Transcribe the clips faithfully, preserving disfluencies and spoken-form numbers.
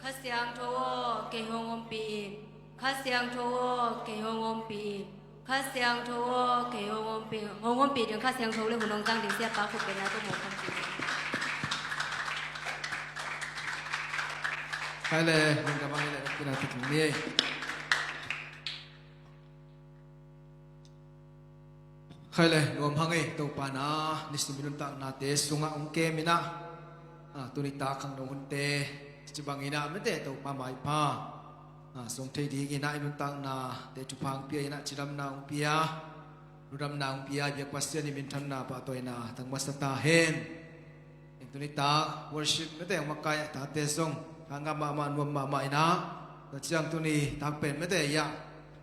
Kha Siangtho aw, kei hong ompih in. Kha Siangtho aw, kei hong ompih in. Kha Siangtho aw, kei hong ompih in. Hong ompih ding Kha Siangtho le hun hong tang ding siapa khut pen na tawh mawk kham ci. Khai le, hong ka bang le, kina tutung ni. Khai le, nuam hang ei, Topa na, nisim i nuntaknate sungah hong kem inah. Ah, tuni tak khangno hunte, ci bang inah, mete, Topa maipha. Ah, sung thei ding inah, i nuntaknate thupha hong pia inah, cidamna hong pia. Lungdamna hong pia, biak Pasian i minthanna pahtawina, tang masa ta hen. Tuni tak worship mete hong makai a tate zong hanga mahmah nuam mahmah inah. Tua ciang tuni tak pen mete ia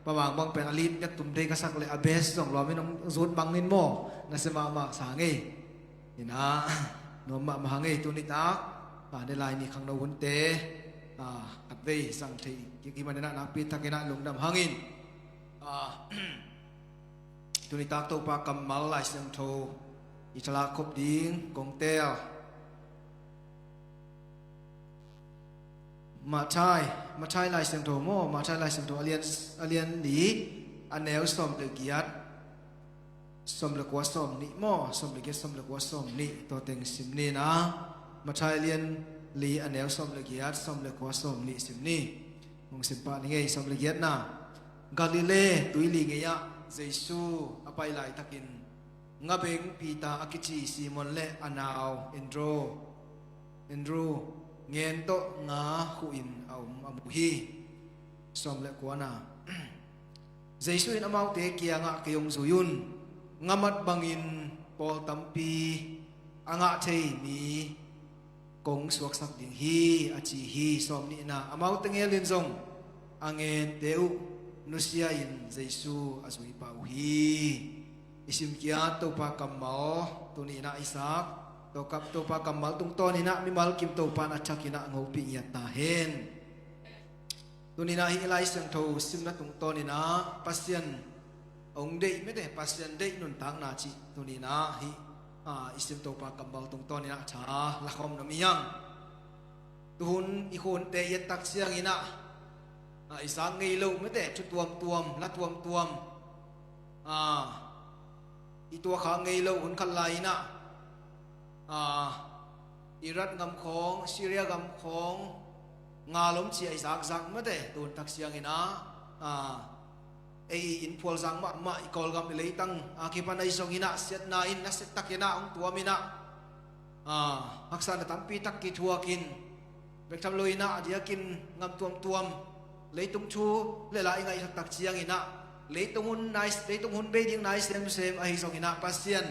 pa mangbang pen a lit ngat tum thei ka sak le a best zong luamin hong zut bangin maw na se mahmah sa ngei. Inah nuam mahmah hang ei tuni tak. Pa ne lai ni khangno hunte. Ah, khatvei sang thei kik hi man inah nakpi tak inah lungdam hangin. Ah, tuni tak Topa kammal Lai Siangtho i thalak khop ding kong tel. Mathai, Mathai Lai Siangtho maw, Mathai Lai Siangtho a lian, a lian li, a neu sawm le giat, sawm le kua sawm nih maw, sawm le giat, sawm le kua sawm nih, tua teng sim ni na. Mathai a lian li, a neu sawm le giat, sawm le kua sawm nih sim ni. Hong sim pah ni ngei, sawm le giatna. Galilee tuili ngei-ah Jesu a pai laitakin ngabeng Peter a kici Simon le a nau Andrew, Andrew ngen tawh nga khuhin a om a mu hi. Sawm le kuana. Jesu in amaute kiangah kei hong zui un. Ngamat bangin pawl tampi a ngah thei mi kong suaksak ding hi, a ci hi. Sawm nihna, amaute ngelin zong a ngente uh nusia-in Jesu a zui pah uh hi. I simkiat Topa kammal tuni inah i sak, Topa kammal tungtawn inah mimal kim Topa in a thak inah hong hopih ngiat ta hen. Tuni inah hih Lai Siangtho simna tungtawn inah Pasian hong deih mete, Pasian deih nuntakna cih tuni inah hih, ah, i sim Topa kammal tungtawn inah tha lakhawm nuam hi hang. Tuhun i khunte i et tak ciang inah, ah, i zak ngei lo mete, thu tuamtuam, la tuamtuam, ah, i tuakhak ngei lo hun khat lai inah, ah, Iraq gam khawng, Syria gam khawng ngal om ci a i zakzak mete, tun tak ciang inah, ah, ei in phualzang mahmah i Kawlgam i leitang a kipan ahi zong inah siatna in nasia tak inah hong tuam inah, ah, haksatna tampi tak kithuakin, bek tham lo inah a diakin ngam tuamtuam leitung thu le la i ngaihsak tak ciang inah leitung hun nai, leitung hun bei ding nai semsem ahi zong inah Pasian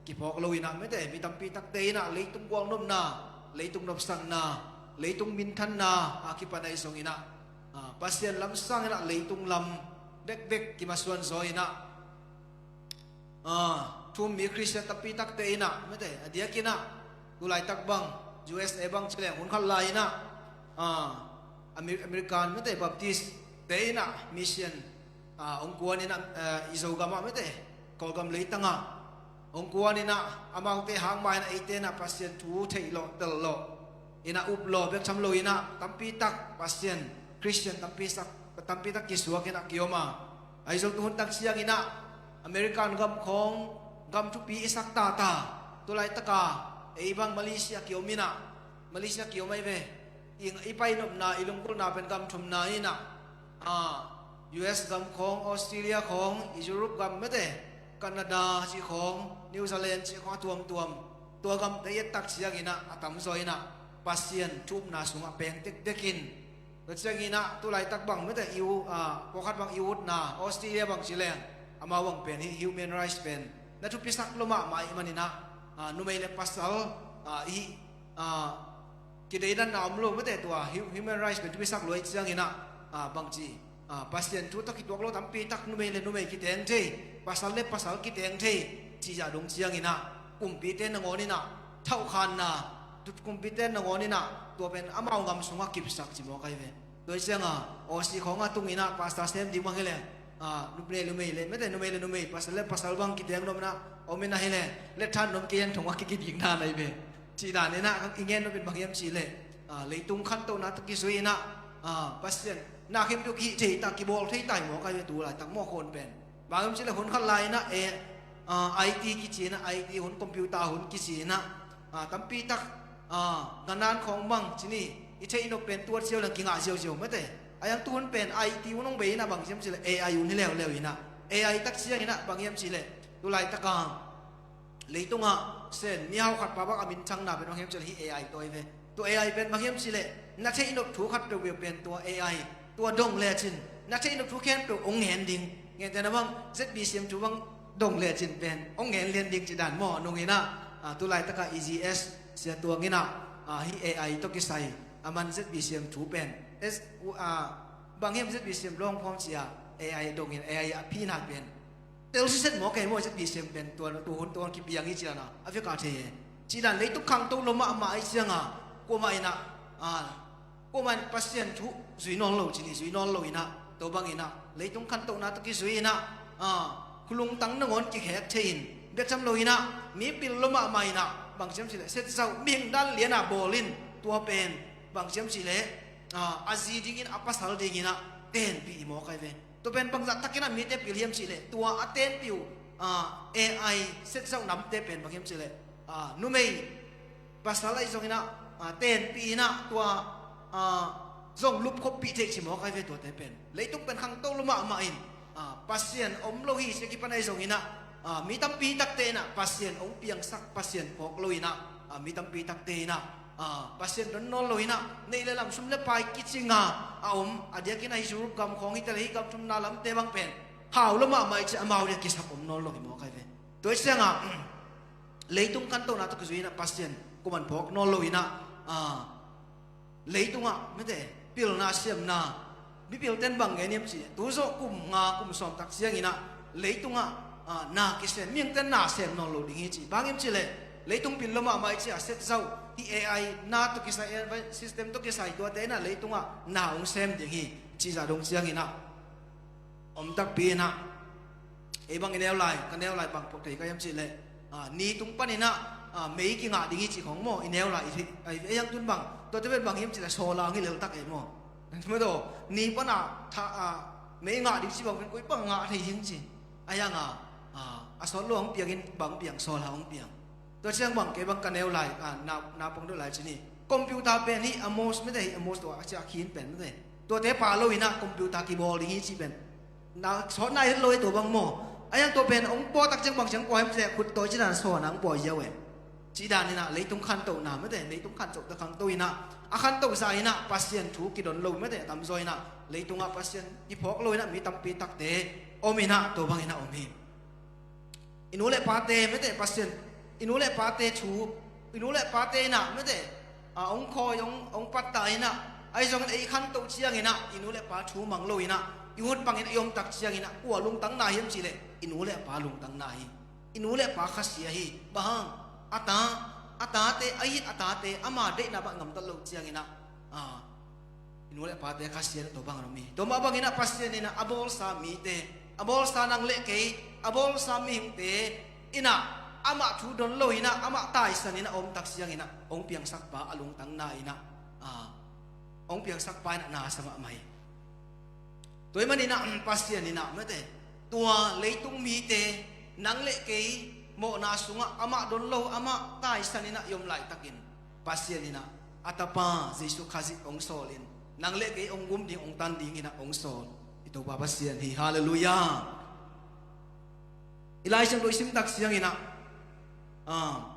kiphawk lo inah mete, mi tampi takte inah leitung gualnopna, leitung nopsakna, leitung minthanna a kipan ahi zong inah, ah, Pasian lam sang inah leitung lam bekbek kimasuan zaw inah, ah, thu-um mi Khristian tampi takte inah mete, a diak inah tu laitak bang U S A bang ci leng hun khat lai inah, ah, Amer-, American mete Baptist te inah mission, ah, hong kuan inah, ah, i Zogam ah mete, Kawlgam leitang ah hong kuan inah amaute hang ma inah eite inah Pasian thu theih lawh, tel lawh, inah up lawh, bek tham lo inah tampi tak Pasian, Khristian tampi sak, tampi tak kisuak inah kiom a. Ahi zong tuhun tak ciang inah American gam khawng gam thupi i sak tata, tu laitak a ei bang Malaysia kiom inah, Malaysia kiom ahi ve. I, i pai nopna, i lunggulhna pen gam thumna inah, ah, U S gam khawng, Australia khawng, i Europe gam mete, Canada cih khawng, New Zealand cih khawng a tuamtuam, tua gamte i et tak ciang inah a tamzaw inah Pasian thu-upna sungah peng tektek in. Tua ciang inah tu laitak bang mete i u, ah, pawlkhat bang i utna, Australia bang ci leng, amau bang pen hih human rights pen na thupisak lo mahmah ahih man inah, ah, numei le pasal, ah, hih, ah, kideidanna om lo mete, tua hu-, human rights pen thupisak lo ahih ciang inah, ah, bangci, ah, Pasian thu tawh kituak lo tampi tak numei le numei kiteng thei, pasal le pasal kiteng thei cih zah dong ciang inah kumpite nangawn inah thauhkhanna, tu kumpite nangawn inah tua pen amau gam sungah kipsak ci mawk ahi ve. Tua ciang a Aussie khawng a tung inah pastor sem ding bang hi leng, ah, numei le numei le mete, numei le numei, pasal le pasal bang kiteng nop inah om inah hi leng, le than nom kei an thong a kikidikna nai ve. Cih dan inah i ngen nop in bang hiam cih leh, ah, leitung khantohna tawh kizui inah, ah, Pasian na khempeuh kihih thei ta, kibawl thei ta hi mawk ai ve tu laitak mawk hun pen. Bang hiam cih leh hun khat lai inah, eh, ah, I T kici inah, I T hun, computer hun kici inah, ah, tampi tak, ah, nganan khawng bang ci ni, i theih nop pen tuat ziau leng kingah ziauziau mate. A iang tuhun pen I T hun hong bei inah bang hiam cih leh A I hun hi leuleu inah. A I tak ciang inah bang hiam cih leh tu laitak a leitungah Sen mihau khat pa bang a minthangna pen bang hiam cih leh hih A I tawh hi ve. Tua A I pen bang hiam cih leh na theih nop thu khat peuhpeuh pen tua A I tua dong lecin na theih nop thu khempeuh hong ngen ding. Ngente na bang Z B C M thu bang dong lecin pen hong ngen lian ding ci dan maw nung inah, ah, tu laitak a E G S sia tuang inah, ah, hih A I tawh kisai a man Z B C M thu pen, S, ah, bang hiam Z B C M lawng phawm cia A I dong in A I a phi nak pen tel siset maw kei maw, Z B C M pen tua, tua hun tua kipiang hi ciana a vek a thei e. Ci dan leitung khangto lo mahmah ai cianga kuamah inah, ah, kuamah in Pasian thu zui nawn lo ci ni, zui nawn lo inah, tua bang inah leitung khantohna tawh kizui inah, ah, khulungtang nangawn kikhek thei in bek tham lo inah mi pil lo mahmah inah bang ciam cih leh set zauh mihing dan liana bawl in tua pen bang ciam cih leh, ah, a zi dingin a pasal ding inah tenpih hi mawk ai ve. Tua pen bangzah takin ah mite pil hiam cih leh tua a tenpih uh, ah, A I set zauh namte pen bang hiam cih leh, ah, numei pasal ahi zongin ah, ah, tenpih inah tua, ah, zong lupkhoppih theih ci mawk ai ve tuate pen. Leitung pen khangto lo mahmah in, ah, Pasian om lo hi ci a kipan ahi zongin ah, ah, mi tampi takte inah Pasian hong piangsak, Pasian phawk lo inah, ah, mi tampi takte inah, ah, Pasian don nawn lo inah neih le lam, sum le pai kicinga a om, a diakin ahi Europe gam khawng hi ta leh hih gam thumna lamte bang pen hau lo mahmah i ci amau dia kisap om nawn lo hi mawk ai ve. Tua hi cianga leitung khantohna tawh kizui inah Pasian kuaman phawk nawn lo inah, ah, leitungah mate pilna siamna mipilten bang ngen hiam cih leh tu zawh kum nga kum sawm tak ciang inah leitungah, ah, na kisem, mihingten na sem nawn lo ding hi ci. Bang hiam cih leh leitung pil lo mahmah i ci a set zauh hih A I na tawh kisai, A I system tawh kisai tuate inah leitungah na hong sem ding hi cih zah dong ciang inah om takpi inah ei bang i neu lai, ka neu lai bang phawk thei ka hiam cih leh, ah, ni tung pan inah, ah, mei kingah ding hi cih khawng maw i neu lai i thei, ai, ei hang tun bang tuate pen bang hiam cih leh sawla hong hi lel tak ei maw. Ni pan a tha, ah, mei ngah ding ci bang pen koi bang ngah thei hiam ci. A ianga, ah, a sawt lo hong piangin bang piang, sawla hong piang. Tua ciang bang kei bang ka neu lai, ah, na, na pong deuh lai ci ni. Computer pen hi a mouse mate, hi a mouse tua a ciah khin pen mate. Tuate pa lo inah computer kibawl ding hi ci pen. Na sawt na het lo e tua bang maw. A iang tua pen hong pua tak ciang bang ciang pua hiam cih leh khut tawi ci dan sawna hong pua ziau e. Ci dan inah leitung khantohna mate, leitung khantoh ta khangto inah a khantoh zah inah Pasian thu kidon lo mate, a tamzaw inah leitungah Pasian kiphawk lo inah mi tampi takte om inah tua bang inah om hi. I nu le pate mate Pasian, i nu le pate thu, i nu le pate inah mate, a, hong khawi, hong, hong pattah inah, ahi zongin ei khantoh ciang inah i nu le pa thu mang lo inah i hun bangin ei om tak ciang inah kua lungtang na hiam cih leh i nu le pa lungtang na hi. I nu le pa khasia hi. Bang hang? A ta, a tate, a it a tate ama deihna bang ngamtat lo ciang inah, a, i nu le pate khasia na tua bang a om hi. Tua mah bang inah Pasian inah a bawlsa mite, a bawlsa nang le kei, a bawlsa mihingte inah amah thu don lo inah amah taisan inah a om tak ciang inah hong piangsak pa a lungtang na inah, a, hong piangsak pa inah na sa mahmah hi. Tua ahih man inah Pasian inah mate, tua leitung mite nang le kei mawhna sungah amah don lo, amah taisan inah i om laitakin Pasian inah a tapa Jesu Khazih hong sawl in nang le kei hong gum ding, hong tan ding inah hong sawl i Topa Pasian hi. Halleluiah. I Lai Siangtho i sim tak ciang inah, ah,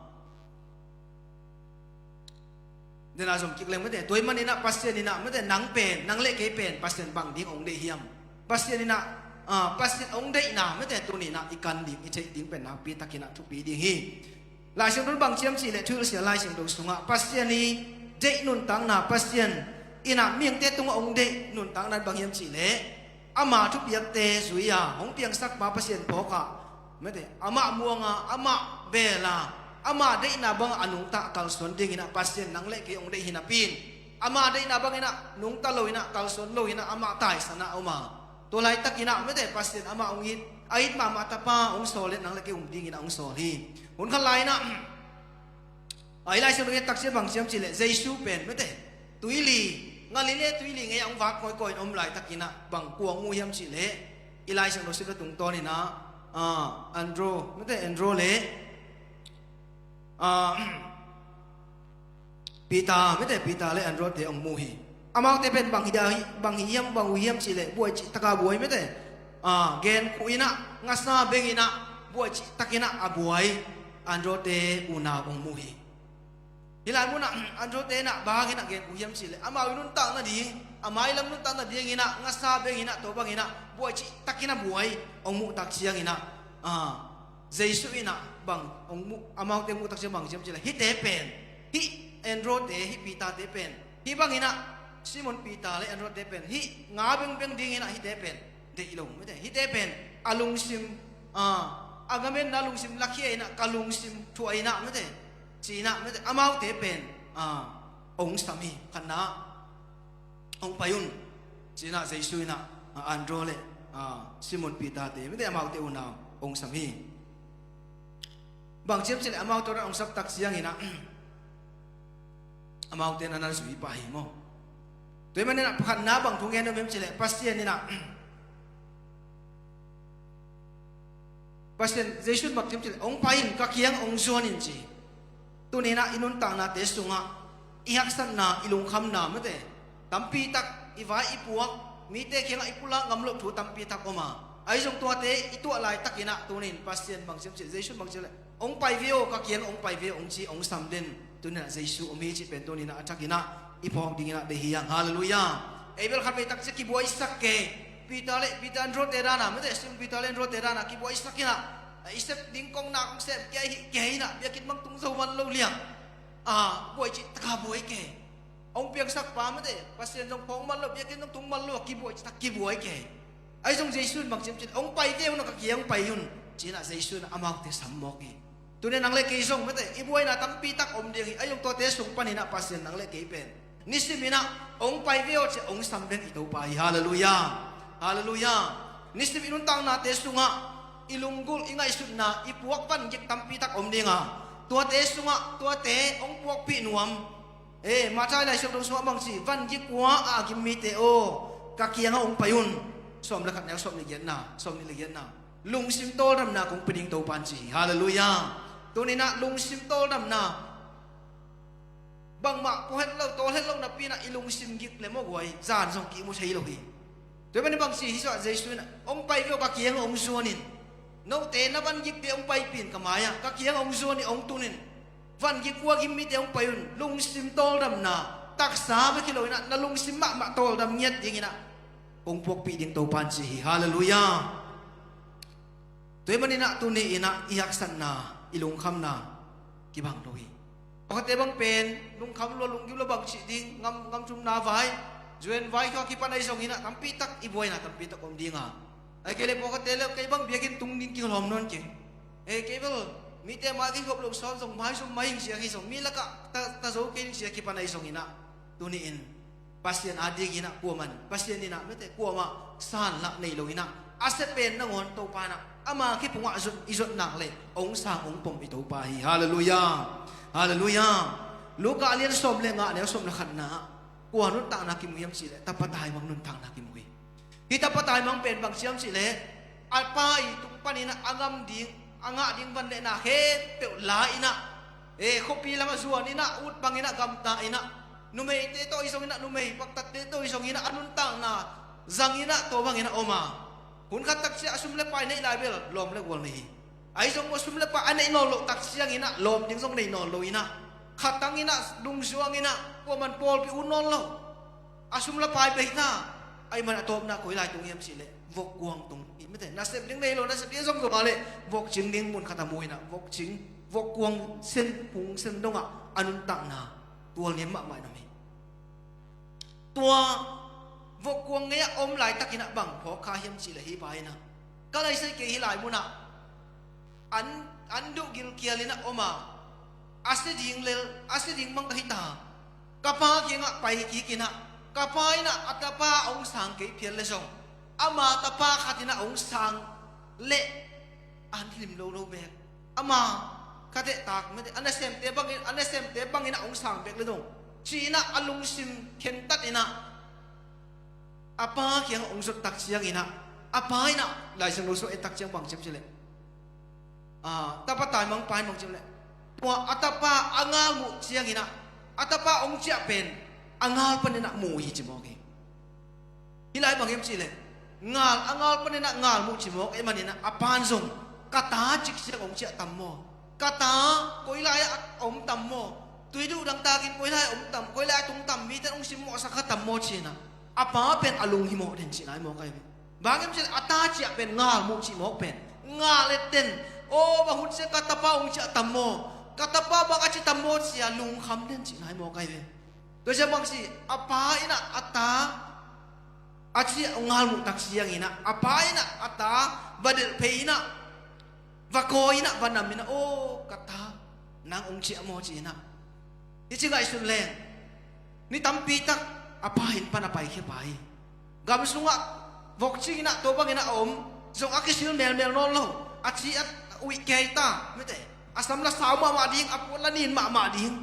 dena zom kik leng mate, tua ahih man inah Pasian inah mate, nang pen, nang le kei pen Pasian bang ding hong deih hiam? Pasian inah, ah, Pasian hong deihna mate, tuni inah i kan ding, i theih ding pen nakpi tak inah thupi ding hi. Lai Siangtho bang ciam cih leh thuhilhsia Lai Siangtho sungah Pasian i deih nuntakna, Pasian inah mihingte tungah hong deih nuntakna bang hiam cih leh ama thupiakte zui-a hong piangsak pa Pasian phawk a, mate, amah muanga, amah bela, ama deihna bang a nungta a kalsuan ding inah Pasian nang le kei hong deih hi napi in, ama deihna bang inah nungta lo inah kalsuan lo inah amah taisan a om a, tua laitak inah mate Pasian amah hong it, a it mahmah tapa hong sawl in nang le kei um ding inah hong sawl hi. Hun khat lai inah, a, i Lai Siangtho i et tak ciang bang ciam cih leh Jesu pen mate, tuili, Galilee tuili ngei ah hong vak kawikawi in om laitakin ah bang kua hong mu hiam cih leh, i Lai Siangtho sim le tungtawn in ah, ah, Andrew, mate, Andrew le, ah, Peter, mate, Peter le Andrew te hong mu hi. Amaute pen bang hi, bang hi hiam, bang uh hiam cih leh buai cih taka buai, mate, ah, gen khuh in ah, ngasa beng in ah, buai cih takin ah a buai Andrew te unau hong mu hi. Hih lai munah Andrew te in ah bang in ah gen khuh hiam cih leh, amau i nuntak nading, a mailam nuntak nading in ah ngasa beng in ah, tua bang in ah buai cih takin a buai hong muh tak ciangin ah, ah, Jesu in ah bang hong muh, amaute muh tak ciang bang hiam cih leh, hihte pen, hih Andrew te, hih Peter te pen, hih bang in ah Simon Peter le Andrew te pen, hih nga bengbeng ding in ah hihte pen deih lo, mate, hihte pen a lungsim, ah, a ngamen na lungsim lakhia in ah, ka lungsim thuah in ah, mate, ci in ah, mate, amaute pen, ah, hong sam hi. Khatna, hong pai un, ci in ah Jesu in ah, ah, Andrew le, ah, Simon Peter te, mate, amaute unau hong sam hi. Bang hiam cih leh amaute hong sam tak ciangin ah amaute na na zui pah hi maw. Tua ahih manin ah pakhatna bang thu ngen om hiam cih leh, Pasian in ah, Pasian, Jesu in bang hiam cih leh, hong pai in, ka kiang hong zuan in, ci. Tuni in ah i nuntaknate sungah i haksatna, i lungkhamna, mate, tampi tak, i vai i puak, mite kiangah i pulak ngam loh thu tampi tak om a, ahi zong tuate i tuah laitakin ah tuni in Pasian bang hiam cih leh, Jesu bang hiam cih leh, hong pai ve aw, ka kiang hong pai ve aw, hong ci, hong sam den. Tuni in ah Jesu om hi cih pen tuni in ah a thakin ah i phawk ding in ah deih hi hang. Halleluiah. Ei bel khat vei tak ciang kibuaisak kei. Peter le, Peter Andrew te dan a, mate, Simon Peter le Andrew te dan a kibuaisak in ah, i sep ding kong na kong sem kei hi, kei in ah biakinn bang tung zo man lo liang. Ah, buai cih taka buai kei. Hong piangsak pa, mate, Pasian zong phawk man lo, biakinn zong tung man lo, kibuai cih tak kibuai kei. Ahi zong Jesu in bang hiam cih leh, hong pai ve un, ka kiang hong pai un, ci in ah Jesu in amaute sam mawk hi. Tuni in nang le kei zong, mate, i buaina tampi tak om ding hi. Ahi zong tuate sung panin ah Pasian nang le kei pen nisim in ah hong pai ve aw, ci, hong sam den i Topa hi. Halleluiah. Halleluiah. Nisim i nuntaknate sungah i lunggulh, i ngaihsutna, i puak vangik tampi tak om ding a, tuate sungah tuate hong puakpih nuam. Eh, Matthai Lai Siangtho sungah bang ci, vangik kua a gim mite aw, ka kiangah hong pai un. Sawm le khat neu sawm nih giatna, sawm nih le giatna. Lungsim tawldamna kong pia ding Topa in ci hi. Halleluiah. Tuni in ah lungsim tawldamna, bangmah pua het lo, tawl het lo napi in ah i lungsim gik le maw guai, zan zong ki mu thei lo hi. Tua ahih manin bang ci hi, Jesu in ah, hong pai ve aw, ka kiang hong zuan in. Note na vangikte hong paipih in ka mai-ah, ka kiang hong zuan in, hong tun in. Vangik kua gim mite hong pai un. Lungsim tawldamna, taksa bek hi lo in ah, na lungsim mahmah tawldam ngiat ding in ah kong puakpih ding Topa in ci hi. Halleluiah. Tua ahih manin ah tuni in ah i haksatna, i lungkhamna kibang lo hi. Pawlkhatte bang pen lungkham lua, lunggim lua, bang cih ding, ngam, ngam thumna vai, zuan vai khawng a kipan ahi zongin ah tampi tak i buaina tampi tak om ding a. Ahih kei leh pawlkhatte le, kei bang biakinn tung ding kilawm nawn keng. Eh, kei bel mite mai kei khop loh sawn zong, maizum mai ing ci a, kei zong mi lakah ta, ta zo kei ing ci a kipan ahi zongin ah, tuni in Pasian adingin ah kuaman, Pasian in ah mite kuamah sanlah nei lo in ah, a sia pen nangawn Topa in ah ama kiphungah zot, i zot nak leh hong sang hong pom i Topa hi. Halleluiah. Halleluiah. Luka a lian sawm le nga, a neu sawm le khatna ah kua nuntakna kimu hiam cih leh tapa taimang nuntakna kimu hi. Hih tapa taimang pen bang ci hiam cih leh, a pa i tung panin ah a ngam ding, a ngah ding van le na khempeuh la in ah, eh, khuapi lamah zuan in ah, ut bang in ah gamta in ah, numeite tawh hi zongin ah, numei paktatte tawh hi zongin ah, a nuntakna zang in ah, tua bangin ah om a. Hun khat tak ciang a sum le pai neih lai bel lawm le gual nei hi. Ahi zong maw, sum le pai a neih nawn loh tak ciangin ah lawm ding zong nei nawn lo in ah, khatang in ah, lungzuang in ah, kuaman pawlpi ut nawn lo. A sum le pai bei ta. Ahih manin a tawpna koi lai tung hiam cih leh vokkuang tung. Mite nasep ding nei lo, nasep ding zong zo mah leh vokcing ding mun khat a mu in ah, vokcing, vokkuang sen, pung sen dongah a nuntakna tualniam mahmah in om hi. Tua vokkuang ngei-ah om laitakin ah bang phawk kha hiam cih leh, hih pa in ah, ka laisai kei hih lai munah an, an duh gilkial in ah om a, a sia ding lel, a sia ding bang ka hi ta. Ka pa kiangah pai kik in ah, ka pa in ah a tapa hong sang kei phial leh zong, ama tapa khat in ah hong sang leh an lim lo lo bek. Ama ka dehtak mite, a nasemte bangin, a nasemte bangin ah hong sang bek leh zong, ci-in ah a lungsim khentat in ah a pa kiangah hong zot tak ciangin ah, a pa in ah Lai Siangtho sung en tak ciang bang ci hiam cih leh, a, tapa taimang pa in bang ci hiam leh, tua a tapa a ngal muh ciangin ah a tapa hong ciah pen a ngal panin ah mu hi ci mawk hi. Hih lai bang hiam cih leh, ngal, a ngal panin ah ngal muh ci mawk ahih manin ah a pa in zong, ka ta cik ciang hong ciah tam maw? Ka ta koi lai-ah a om tam maw? Tui duh dangtakin koi lai-ah om tam, koi lai-ah tung tam, mite hong simmawhsak kha tam maw ci-in ah a pa pen a lunghimawh den cihna hi mawk ahi ve. Bang hiam cih leh a ta ciah pen ngal muh cih mawk pen ngal et den. Aw, bang hun ciang ka tapa hong ciah tam maw? Ka tapa bang a ci tam maw ci-a lungkham den cihna hi mawk ahi ve. Tua ciang bang ci, a pa in ah a ta a ciah hong ngal muh tak ciangin ah a pa in ah a ta va delh phei in ah, va kawi in ah, va nam in ah, aw ka ta, nang hong ciah maw ci-in ah. Hih ci ngaihsun leng, ni tampi tak a pa inn pan a paikhia pa hi. Gam sungah vok cing in ah tua bangin ah a om, zong a kisil melmel nawn lo, a ci a uih kei ta, mite, a sam la sau mahmah ding, a puan la nin mahmah ding.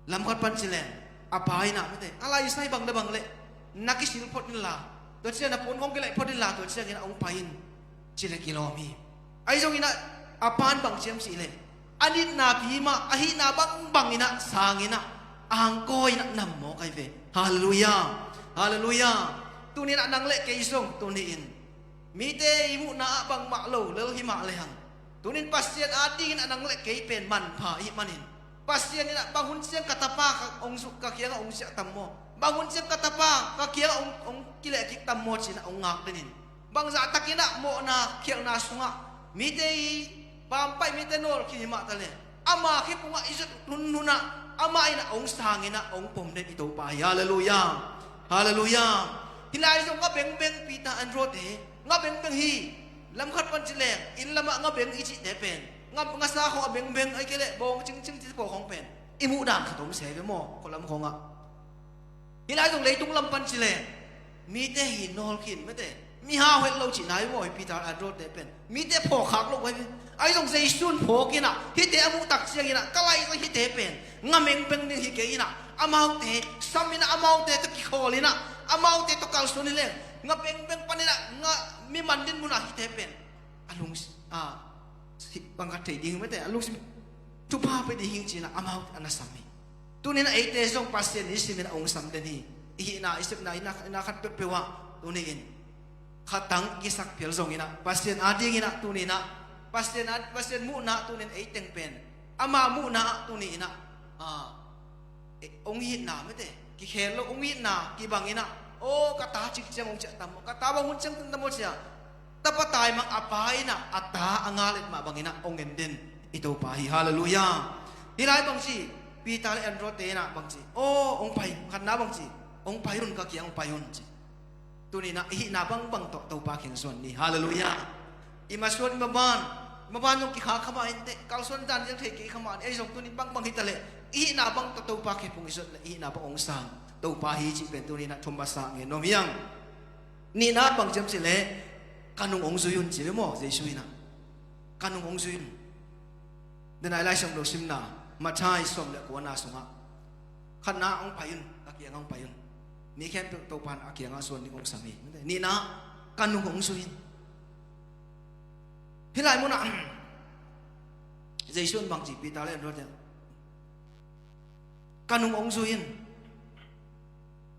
Lamkhat pan ci leng, a pa in ah, mite, a laisai bang le bang le na kisil phot inla, tua ciang na puan khong kilaih phot inla, tua ciangin ah hong pai in ci le kilawm hi. Ahi zongin ah a pa in bang ci hiam cih leh, a nitna pi mah, a hihna bangbang in ah sang in ah, a hang kawi in ah nam mawk ahi ve. Halleluiah. Halleluiah. Tuni in ah nang le kei zong tuni in mite i muhna ah bangmah lo lel hi mah le hang, tuni in Pasian adingin ah nang le kei pen manpha i hih manin, Pasian in ah bang hun ciang ka tapa ka hong zuk ka kiangah hong ciah tam maw? Bang hun ciang ka tapa ka kiangah hong, hong kileh kik tam maw ci-in ah hong ngak den in. Bangzah takin ah mawhna khialhna sungah mite i pampaih, mite nawlkhin hi mah ta leh, ama khepungah i zot hunhun ah amah in ah hong sang in ah hong pom den i Topa hi. Halleluiah. Halleluiah. Hih lai zong nga bengbeng, Peter, Andrew te nga bengbeng hi. Lamkhat pan ci leng, inn lamah nga beng i cihte pen, nga, nga sa khong a bengbeng, ahih kei leh bawng cingcing cih pawl khong pen i muh dan khat om se ve maw, khualam khongah. Hih lai zong leitung lam pan ci leng, mite hi nawlkhin, mite, mihau het lo cihna hi maw, hi Peter, Andrew te pen mite phawkkhak lo ahi ve. Ahi zong Jesu in phawk in ah, hihte a muh tak ciangin ah, ka lai zong hihte pen nga bengbeng ding hi kei in ah, amaute sam in ah, amaute tawh kikhawl in ah, amaute tawh kalsuan hi leng, nga bengbeng panin ah, nga mi man din munah hihte pen a lung, a, bangkhat thei ding, mite, a lungsim thupha pia ding hi ci-in ah amaute a na sam hi. Tuni in ah eite zong Pasian in i sim in ah hong sam den hi. I hihna, i sepna, i na, i na khat peuhpeuh ah tuni in khatang kisak phial zongin ah, Pasian adingin ah tuni in ah, Pasian a, Pasian muhna ah tuni in ei teng pen ama muhna ah tuni in ah, a, eh, hong itna, mite, kikhel lo, hong itna kibang in ah, aw ka ta cik ciang hong ciah tam maw, ka ta bang hun ciang tung tam maw ci-a, tapa taimang a pa in ah a ta a ngal et mah bangin ah hong en den i Topa hi. Halleluiah. Hih lai bang ci, Peter le Andrew te in ah bang ci, aw hong pai, khatna bang ci, hong pai un, ka kiang hong pai un ci. Tuni in ah i hihna bangbang tawh Topa kiang zuan ni. Halleluiah. I masuan, i maban, i maban zong kikhak kha mah inteh, kalsuan dan ziang thei kei kha mah ni. Ahi zong tuni bangbang hi ta leh, i hihna bang tawh Topa khepung i zuat leh, i hihna bang hong sang Topa hi cih pen tuni in ah thum masa ngen nuam hi hang. Nihna bang ci hiam cih leh, ka nung hong zui un ci ve maw, Jesu in ah. Ka nung hong zui un. Denai Lai Siangtho simna, Matthai sawm le kuana sungah, khatna hong pai un, ka kiangah hong pai un. Mi khempeuh Topa in a kiangah zuan ding hong sam hi. Nihna, ka nung hong zui un. Hih lai munah Jesu in bang ci, Peter le Andrew te, ka nung hong zui un.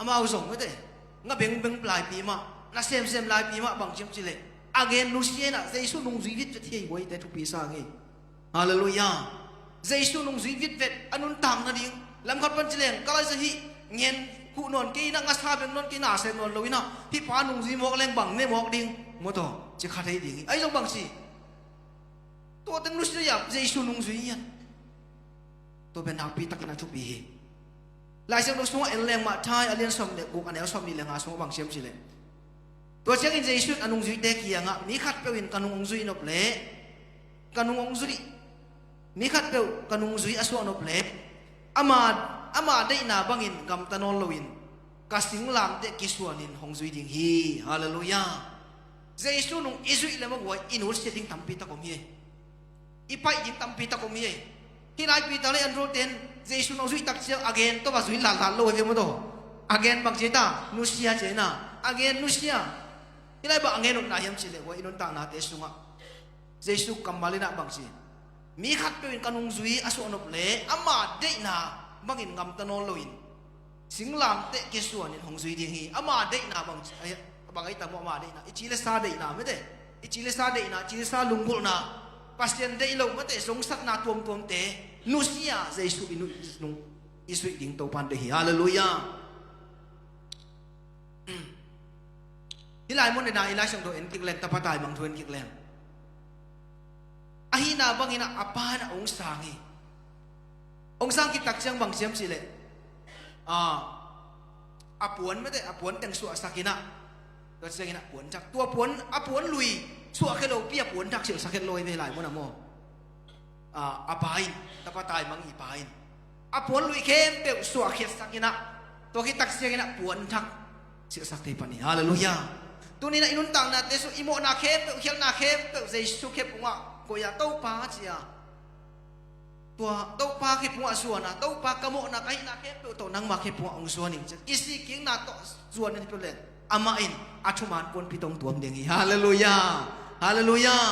Amau zong, mite, nga bengbeng laipi mah, na semsem laipi mah bang ci hiam cih leh, a gen nusia in ah Jesu nungzui vitvet hi ei, huaite thupi sa ngei. Halleluiah. Jesu nungzui vitvet a nuntak nading, lamkhat pan ci leng, ka laisa hih ngen khuh nawn kei in ah, ngasa beng nawn kei, na sem nawn lo in ah, hih pa nungzui mawk leng bang ne mawk ding, maw taw, ci kha thei ding hi. Ahi zong bang ci, tua teng nusia, Jesu nungzui hi a. Tua pen nakpi takin a thupi hi. Lai Siangtho sungah en leng, Matthai a lian sawm le guk, a neu sawm nih le nga sungah bang ci hiam cih leh, tua ciangin Jesu in a nungzuite kiangah, mi khatpeuh in ka nung hong zui nop leh, ka nung hong zui, mi khatpeuh ka nungzui a suah nop leh, ama, ama deihna bangin gamta nawn loin ka singlamteh kisuanin hong zui ding hi. Halleluiah. Jesu nung i zuih leh maw, guai, i nusia ding tampi tak om hi. I paih ding tampi tak om hi. Hih lai Peter le Andrew ten Jesu nong zuih tak ciang a gen tawh va zui lalhal lo hi ve maw taw. A gen bang ci ta, nusia ci na. A gen nusia. Hih lai bang a gen utna hiam cih leh, hua i nuntaknate sungah Jesu kammal in ah bang ci, mi khatpeuh in ka nungzui a suahnop leh ama deihna bangin ngamta nawn loin singlamteh kisuanin hong zui ding hi. Ama deihna bang, bang ahi ta maw, ama deihna, i ci le sa deihna mate, i ci le sa deihna, ci le sa lunggulhna, Pasian deih lo mate, zongsatna tuamtuamte nusia Jesu i nuih nung i zuih ding Topan deih hi. Halleluiah. Hih lai mun dena i Lai Siangtho en kik leng, tapa taimang thu en kik leng, ahihna bangin ah a pa in ah hong sang hi. Hong sang khit tak ciang bang ci hiam cih leh, a, a puan mate, a puan teng suahsak in ah, tua ciangin ah puan thak, tua puan, a puan lui suahkhia lopi a puan thak silhsak het lo hi ve lai mun ah maw. A, a pa in, tapa taimang i pa in a puan lui khempeuh suahkhiatsak in ah, tua khit tak ciangin ah puan thak silhsak thei pan hi. Halleluiah. Tuni in ah i nuntaknate sung i mawhna khempeuh, khialhna khempeuh Jesu khe pungah koih a, Topa ci a, tua Topa khe pungah zuan a, Topa ka mawhna ka hihna khempeuh tawh nangma khe pungah hong zuan ing ci a kisikkikna tawh zuan in hi peuh leh, amah in a thuman puanpi tawh hong tuam ding hi. Halleluiah. Halleluiah.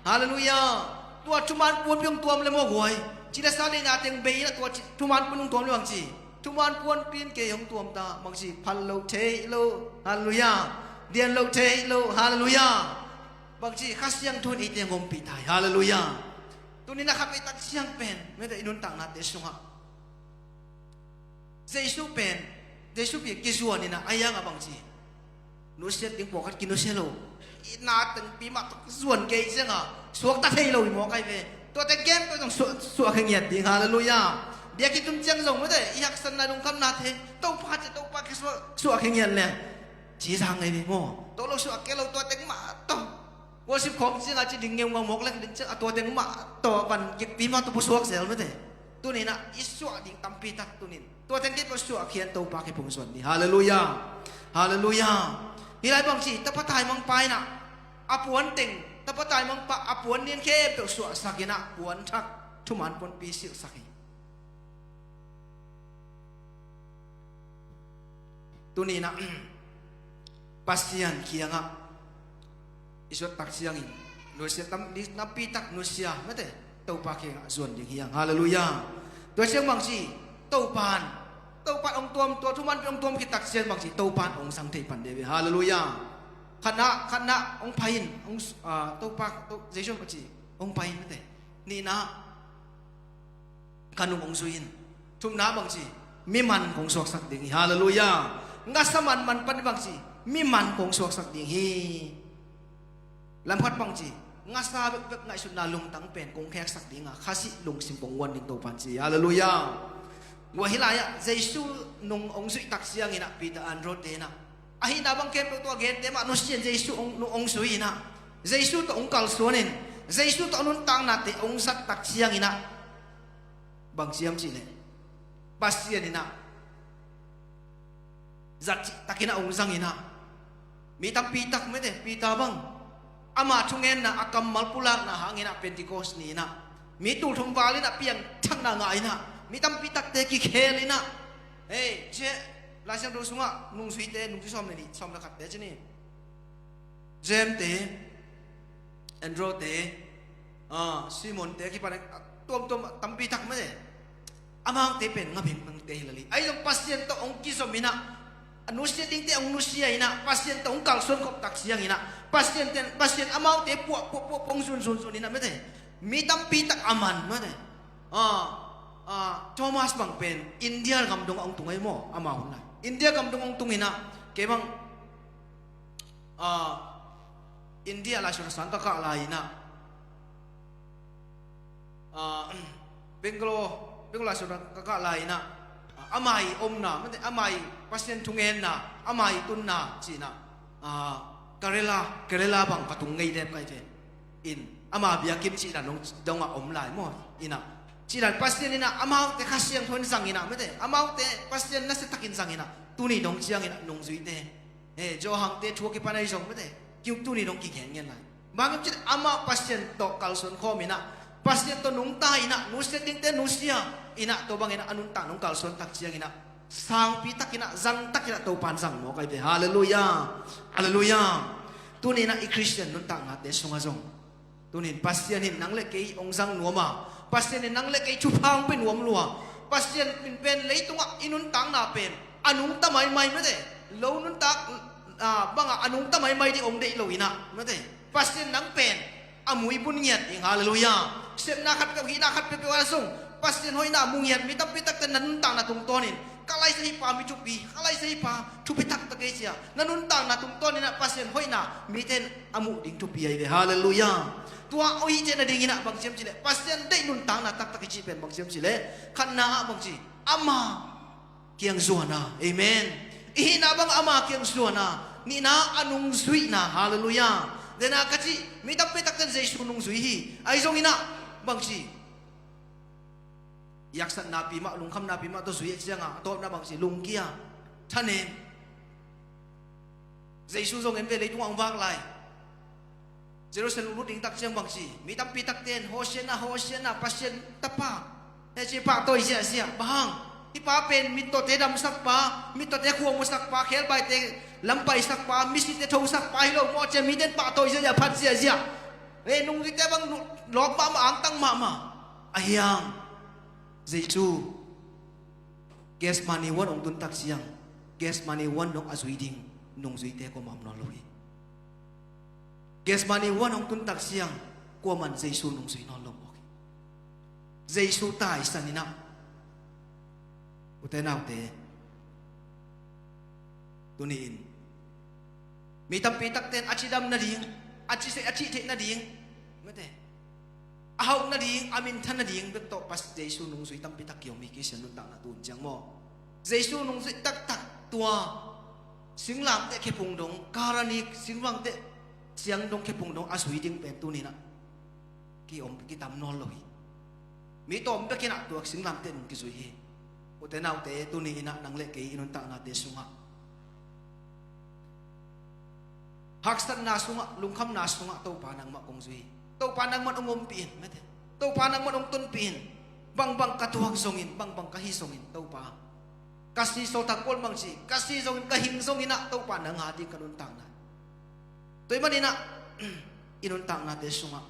Halleluiah. Tua thuman puanpi hong tuam le maw guai, ci le sa deihna teng bei in ah tua thuman puan hong tuam le bang ci, thuman puanpi in kei hong tuam ta, bang ci, phal lo thei lo. Halleluiah. Dian lo thei lo. Halleluiah. Bang ci, Kha Siangtho in eite hong ompih ta hi. Halleluiah. Tuni in ah kha pei tak ciang pen mate, i nuntaknate sungah Jesu pen, Jesu pi kizuan in ah, a hiang a bang ci, nusiat ding pawlkhat kinusia lo. I na tengpi mah tawh zuan kei ciang a suakta thei lo hi mawk ahi ve. Tuate khempeuh zong suah, suahkhia ngiat ding. Halleluiah. Biakinn tun ciang zong mate, i haksatna lungkhamnate Topa ci, Topa khe suah, suahkhia ngiat leng ci zang ahi ve maw. Tawh lo suahkhia lo, tua teng mah tawh. Worship khawng ciangah ci ding ngeungau mawk leng ding ciang a tua teng mah tawh van kikpi mah tawh pusuak zel mate. Tuni in ah i suah ding tampi tak tuni in tua teng kei pawh suahkhiat Topa khe pungzuan ding. Halleluiah. Halleluiah. Hih lai bang ci, tapa taimang pa in ah a puan teng, tapa taimang pa a puan lian khempeuh suahsak in ah puan thak, thuman puanpi silhsak hi. Tuni in ah Pasian kiangah i zuat tak ciangin nusia tam, ni, napi tak nusia mate, Topa kiangah zuan ding hi hang. Halleluiah. Tua ciang bang ci, Topan, Topan hong tuam, tua thuman pi hong tuam khit tak ciang bang ci, Topan hong sang thei pan ding hi. Halleluiah. Khatna, khatna hong pai in, hong, ah, Topa, to, Jesu bang ci, hong pai in mate. Nihna, ka nung hong zui in. Thumna bang ci, mi man kong suaksak ding hi. Halleluiah. Ngasa manman pan bang ci, mi man kong suaksak ding hi. Lamkhat bang ci, ngasa bekbek ngaihsutna lungtang pen kong kheksak ding a, khasi lungsim kong guan ding Topan ci. Halleluiah. Tua hih lai-ah Jesu nung hong zuih tak ciangin ah Peter, Andrew te in ah, ahihna bang khempeuh tawh a gente mah nusia in Jesu hong, hong zui in ah, Jesu tawh hong kalsuan in, Jesu tawh a nuntaknate hong zat tak ciangin ah, bang ci hiam cih leh, Pasian in ah zat cihtakin ah hong zang in ah, mi tampi tak mate, Peter bang, ama thungenna, a kammal pulakna hangin ah Pentecost ni in ah mi tulthum val in ah piangthakna ngah in ah, mi tampi takte kikhel in ah, hei, cia, Lai Siangtho sungah nungzuite, nungzui sawm le nih, sawm le khatte ci ni. James te, Andrew te, ah, Simon te kipan a tuamtuam tampi tak mate. Amaute pen ngabeng bangte hi lel hi. Ahi zong Pasian tawh hong kizom in ah, a nusia dingte hong nusia in ah, Pasian tawh hong kalsuan khop tak ciangin ah, Pasian ten, Pasian amaute puah, puah, puah, puah hong zun, zun, zun in ah mate. Mi tampi tak a man mate. Ah, ah, Thomas bang pen India gam dongah hong tung ahi maw, amau hun lai. India gam dongah hong tung in ah, kei bang, ah, India Lai Siangtho sang ka kah lai in ah, ah, Bangalore, Bangalore Lai Siangtho ka kah lai in ah, ah, ama ii omna, mate, ama ii Pasian thungenna, ama ii tunna ci in ah, ah, Kerala, Kerala bang ka tung ngei dep ka hi ve. In, ama biakinn cihdan dong, dongah om lai maw, in ah. Cihdan Pasian in ah, amaute Kha Siangtho in zang in ah, mate, amaute Pasian nasia takin zang in ah, tuni dong ciangin ah nungzuite, eh, Johan te thu a kipan ahi zong mate, kiu tuni dong kigen ngen lai. Bang hiam cih leh amah Pasian tawh kalsuan khawm in ah, Pasian tawh nungta in ah, nusia dingte nusia in ah, tua bangin ah a nuntakna hong kalsuan tak ciangin ah, sangpi takin ah, zang takin ah Topan zang mawk ahi ve. Halleluiah. Halleluiah. Tuni in ah i Khristian nuntaknate sungah zong, tuni in Pasian in nang le kei hong zang nuam a, Pasian in nang le kei thupha hong pia nuam lua, Pasian in pen leitungah i nuntakna pen a nungta maimai mate, lo nuntak, ah, bangah a nungta maimai ding hong deih lo in ah mate, Pasian nang pen a mui bun ngiat ding, halleluiah. Sepna khat peuh, hihna khat peuhpeuh a sung Pasian hoihna a mu ngiat mi tampi takte na nuntakna tungtawnin, ka laisa hi pa mi thupi, ka laisa hi pa thupi taktak ei cia, na nuntakna tungtawnin ah Pasian hoihna mite in a muh ding thupi ahi ve, halleluiah. Tua aw hih cian a dingin ah bang ciam cileh, Pasian deih nuntakna taktak i cih pen bang ciam cileh, khatna ah bang ci, ama kiang zuan a, amen. I hihna bang ama kiang zuan a, nihna a nungzuihna, halleluiah. Dena ka cih, mi tampi takten Jesu nungzui hi, ahi zongin ah bang ci, i haksatna pi mah, lungkhamna pi mah tawh zui a ciangah a tawpna bang ci, lungkia, thanem. Jesu zong en ve, leitungah hong vak lai Jerusalem lut ding tak ciang bang ci, mi tampi takten Hosianna, Hosianna, Pasian tapa, heci pahtawi ziahziah, bang hang, hih pa pen mittawte damsak pa, mittawte khua musak pa, khelbaite lampaisak pa, misite thosak pa hi lo maw cia, miten pahtawi ziahziah, phat ziahziah. Hei, nungzuite bang lawp mahmah, angtang mahmah. Ahi hang Jesu Gethsemane huan hong tun tak ciang, Gethsemane huan dong a zui ding nungzuite kuamah om nawn lo hi. Gethsemane huan hong tun tak ciang, kuaman Jesu nungzui nawn lo mawk hi. Jesu taisan in ah, ute naute, tuni in mi tampi takten a cidam nading, a cise, a cih theih nading, mate, a hauh nading, a minthan nading bek tawh Pasian Jesu nungzui tampi tak kiom hi, Khristian nuntakna tun ciang maw. Jesu nungzui taktak tua singlamteh khephung dong, Kalvari singlamteh siang dong, khephung dong a zui ding pen tuni in ah kiom, kitam nawn lo hi. Mi tawm bekin ah tua singlamteh nung kizui hi. Ute naute, tuni in ah nang le kei i nuntaknate sungah, haksatna sungah, lungkhamna sungah Topa nangmah kong zui hi. Topa nangmah hong ompih in, mate, Topa nangmah hong tonpih in. Bangbang ka tuak zongin, bangbang ka hih zongin, Topa, ka si, Sawltak Paul bang ci, ka si zongin, ka hing zongin ah Topa nang a ding ka nuntakna. Tua ahih manin ah i nuntaknate sungah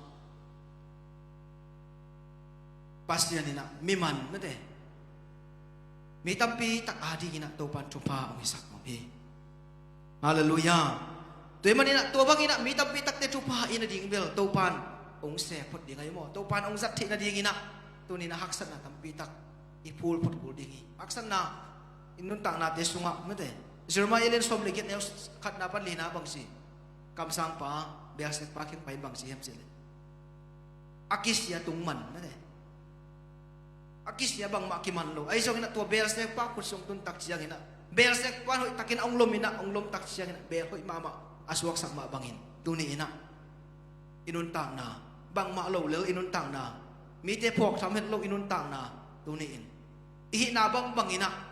Pasian in ah mi man, mate, mi tampi tak a dingin ah Topan thupha hong hisak nuam hi. Halleluiah. Tua ahih manin ah tua bangin ah mi tampi takte thupha i na ding bel Topan hong sep phot ding ahi maw, Topan hong zat theih nadingin ah tuni in ah haksatna tampi tak i phul phot kul ding hi. Haksatna i nuntaknate sungah, mate, Jeremiah lian sawm le giat, neu khatna pan lina bang ci, kamsangpa Beelzebub kiang pai in bang ci hiam cih leh, a kisia tung man, mate, a kisia bangmah kiman lo. Ahi zongin ah tua Beelzebub khut sung tun tak ciangin ah, Beelzebub hoih takin ah hong lom in ah, hong lom tak ciangin ah beel hoih mahmah a suaksak mah bangin, tuni in ah i nuntakna, bangmah lo lel i nuntakna, mite phawk tham het lo i nuntakna, tuni in i hihna bangbangin ah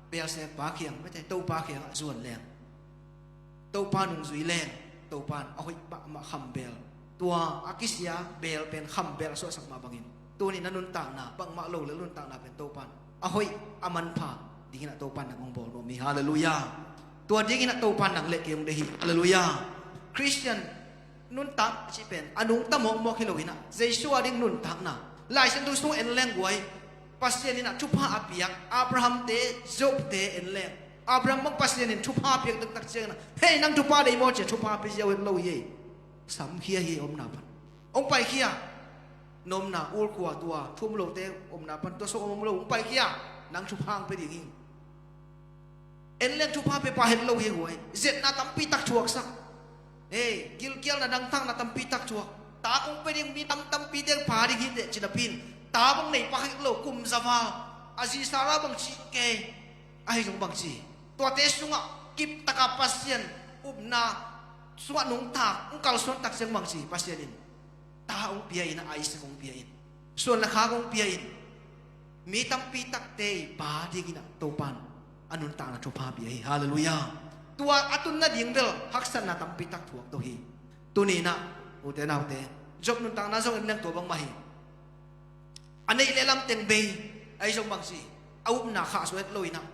Beelzebub kiang, mate, Topa kiangah zuan leng, Topa nungzui leng, Topan a hoih mahmah kham beel, tua a kisia beel pen kham beel a suahsak mah bangin, tuni na nuntakna, bangmah lo lel nuntakna pen Topan a hoih, a manpha dingin ah Topan nang hong bawl nuam hi. Halleluiah. Tua dingin ah Topan nang le kei hong deih hi. Halleluiah. Khristian nuntak cih pen a nungta mawkmawk hi lo in ah, Jesu a ding nuntakna, Lai Siangtho sung en leng guai, Pasian in ah thupha a piak Abraham-te, Job-te en leng, Abraham bang Pasian in thupha a piak taktak ciangin ah, hei, nang thupha deih maw cia thupha pia ziau het lo hi ei. Samkhia hi omna pan. Hong paikhia. Na omna ul khua tua thu om lote omna pan, tua sung om lo, hong paikhia. Nang thupha hong pia ding hi. En leng thupha pia pa het lo hi guai. Zetna tampi tak thuaksak. Hei, gilkialna, dangtakna tampi tak thuak. Ta kong pia ding, mi tam tampi teng pha ding hi teh ci napi in, ta bang nei pak het lo, kum za val. A zi Sarah bang ci kei. Ahi zong bang ci, tuate sungah kip taka Pasian upna sungah nungta, hong kalsuan tak ciang bang ci, Pasian in ta hong pia in ah, Isaac hong pia in, suan le khak hong pia in, mi tampi takte i pa dingin ah Topan a nuntakna thupha pia hi. Halleluiah. Tua a tun nading bel haksatna tampi tak thuak to hi. Tuni in ah, ute naute, Job nuntakna zong en leng tua bangmah hi. A neih le lam teng bei, ahi zong bang ci, a upna khahsuah het lo inah,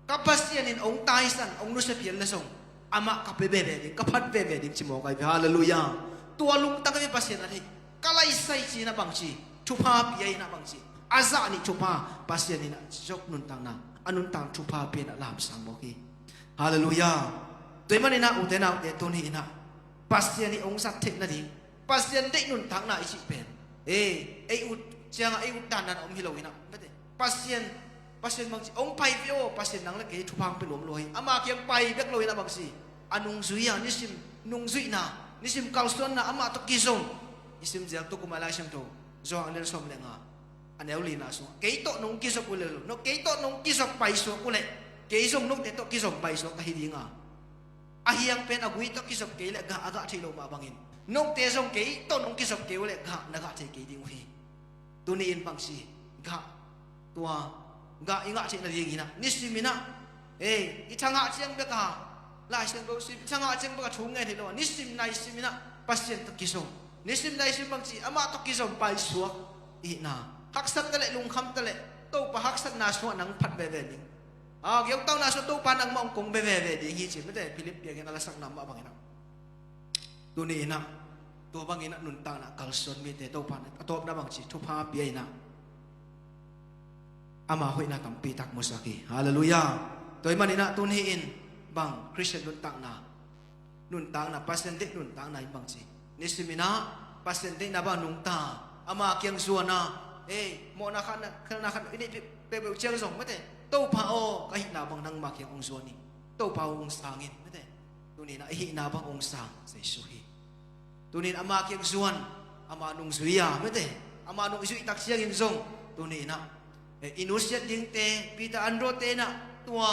ka Pasian in hong taisan, hong nusia phial le zong, amah ka pia veve ding, ka phat veve ding ci mawk ahi ve. Halleluiah. Tua lungtang ahi ve Pasian a theih. Ka laisai ci inah bang ci, thupha pia inah bang ci, a zah nih thupha Pasian inah zok nuntakna, a nuntak thupha pia inah lamsang mawk hi. Halleluiah. Tua ahih man inah ute naute, tuni inah Pasian i hong zat theih nading, Pasian deih nuntakna i cih pen, e, ei ut ciangah ei ut dandan a om hi lo inah, mete, Pasian, Pasian bang ci, hong pai ve aw, Pasian nang le kei thupha hong pia nuam lua hi. Ama kiang pai bek lo inah bang ci, a nungzui a, nisim nungzuihna, nisim kalsuanna, amah tawh kizom. I sim ziau tuk uh mah Lai Siangtho, Johan a lian sawm le nga, a neu lina sungah, kei tawh nong kizop uh leh lo, no, kei tawh nong kizop paisuak uh leh, kei zong note tawh kizom paisuak ka hi ding a, a hiang pen a gui tawh kizop kei leh gah a gah thei lo mah bangin, note zong kei tawh nong kizop kei uh leh gah na gah thei kei ding uh hi. Tuni in bang ci, gah, tua gah i ngah theih nading inah, nisim inah, e, i thangah ciang bek a, Lai Siangtho sim, i thangah ciang bek a thu ngen hi lo a, nisim naisim inah Pasian tawh kizom, nisim naisim bang ci, amah tawh kizom paisuak i hihna, haksat ta leh, lungkham ta leh, Topa haksatna sungah nang phat veve ding, a, geutauhna sungah Topa nangmah hong kong veve ding hi ci, mete, Philip biakinn a lasakna mah bang inah. Tuni inah, tua bang inah nuntakna kalsuan mite Topa in a tawpna bang ci, thupha pia inah, ama hoihna tampi tak musak hi. Halleluiah. Tua ahih man inah tuni in bang Khristian nuntakna, nuntakna, Pasian deih nuntakna in bang ci, nisim inah Pasian deihna bang nungta, ama kiang zuan a, e, mawhna khatna, khatna khat i neih peuhpeuh ciang zong, mete, Topa aw, ka hihna bang nangma kiang hong zuan in, Topa aw hong sang in, mete, tuni inah i hihna bang hong sang Jesu hi. Tuni in ama kiang zuan, ama nungzui a, mete, ama nungzui tak ciangin zong, tuni inah, e, i nusiat dingte, Peter, Andrew te inah, tua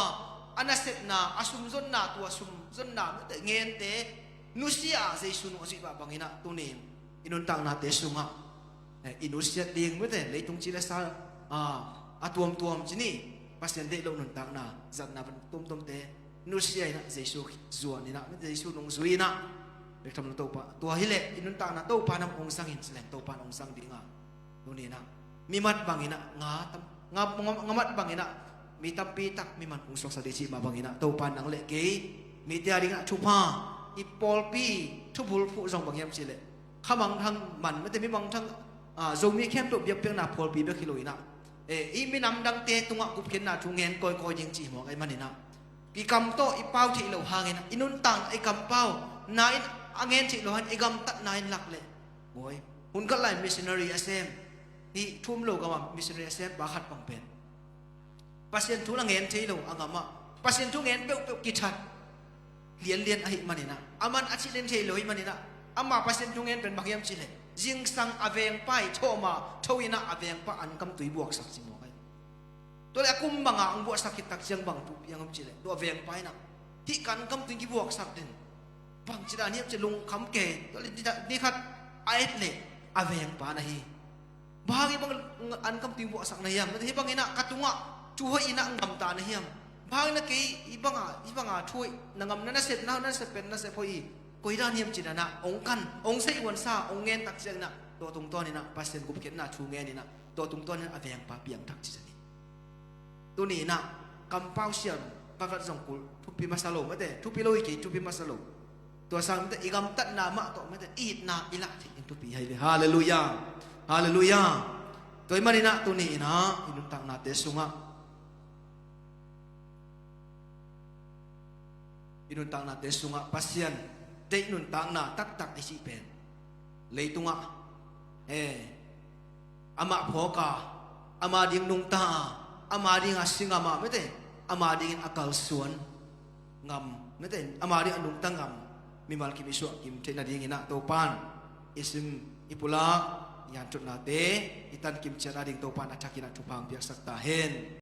a nasepna, a sumzonna, tua sumzonna, mete, ngente nusia a, Jesu nung a zuih mah bang inah tuni in i nuntaknate sungah, e, i nusiat ding, mete, leitung ci le sa, a, a tuamtuam ci ni, Pasian deih lo nuntakna zatna tuamtuamte nusia inah, Jesu zuan inah, Jesu nungzui inah, bek tham lo Topa. Tua hi leh i nuntakna Topa in hong sang in, ci leng Topa in hong sang ding a, tuni inah mi mat bang inah nga tam, nga, nga, nga mat bang inah mi tampi tak mi man hong suaksak ding cih mah bang inah, Topa in nang le kei mite a ding inah thupha, i pawlpi thubulphuh zong bang hiam cih leh, kha mangthang man, mete, mi mangthang, a, Zomi khempeuh biakpiakna pawlpi bek hi lo inah, e, i minam dangte tungah gupkhiatna thu ngen kawikawi ding cih mawk ahih man inah, i kam tawh i pau theih loh hangin, i nuntakna, i kampau na in a ngen theih loh hangin i gamtatna in lak leh, bawi, hun khat lai missionary a sem, hih thu um lo gamah missionary a sem pa khat bang pen Pasian thu a ngen thei lo a ngamah, Pasian thu ngen peuhpeuh kithat lianlian ahih man inah, a man a cih lian thei lo ahih man inah, ama Pasian thu ngen pen bang hiam cih leh, zingsang a vengpa i thawh mah tho inah a vengpa ankam tui buaksak ci mawk ahi. Tua leh a kum banga hong buahsak khit tak ciang bang thu piang hiam cih leh, tua vengpa inah, hih ka ankam tui kibuaksak den, bangci dan hiam cih lungkham kei. Tua leh ni khat a et leh a vengpa na hi. Bang hang i bang ankam tui buahsak na hiam? Hih bang inah ka tungah thu hoih inah gamta na hiam? Bang hang inah kei i banga, i banga thu hoih na ngam, na nasep, na nasep pen nasep hoih hi. Koi dan hiam cih dan ah hong kan, hong saih huansa, hong ngen tak ciang inah, tua tungtawn inah Pasian gupkhiatna thu ngen inah, tua tungtawn inah a vengpa piangthak ci zani. Tuni inah kampau siam vatvat zong kul thupi masa lo, mete, thupi lo hi kei, thupi masa lo. Tua sang mete, i gamtatna mah tawh mete, i itna i lah theih in thupi hi ve. Halleluiah. Halleluiah. Tua ahih man inah tuni inah i nuntaknate sungah, i nuntaknate sungah Pasian deih nuntakna taktak i cih pen, leitungah, eh, amah phawk a, ama ding nungta a, ama ding a si ngam a, mete, ama dingin a kalsuan ngam, mete, ama ding a nungta ngam mimal kim i suah kim theih nading inah Topan i sim, i pulak, i hanthotnate i tankim ciat nading Topan a thak inah thupha hong piaksak ta hen.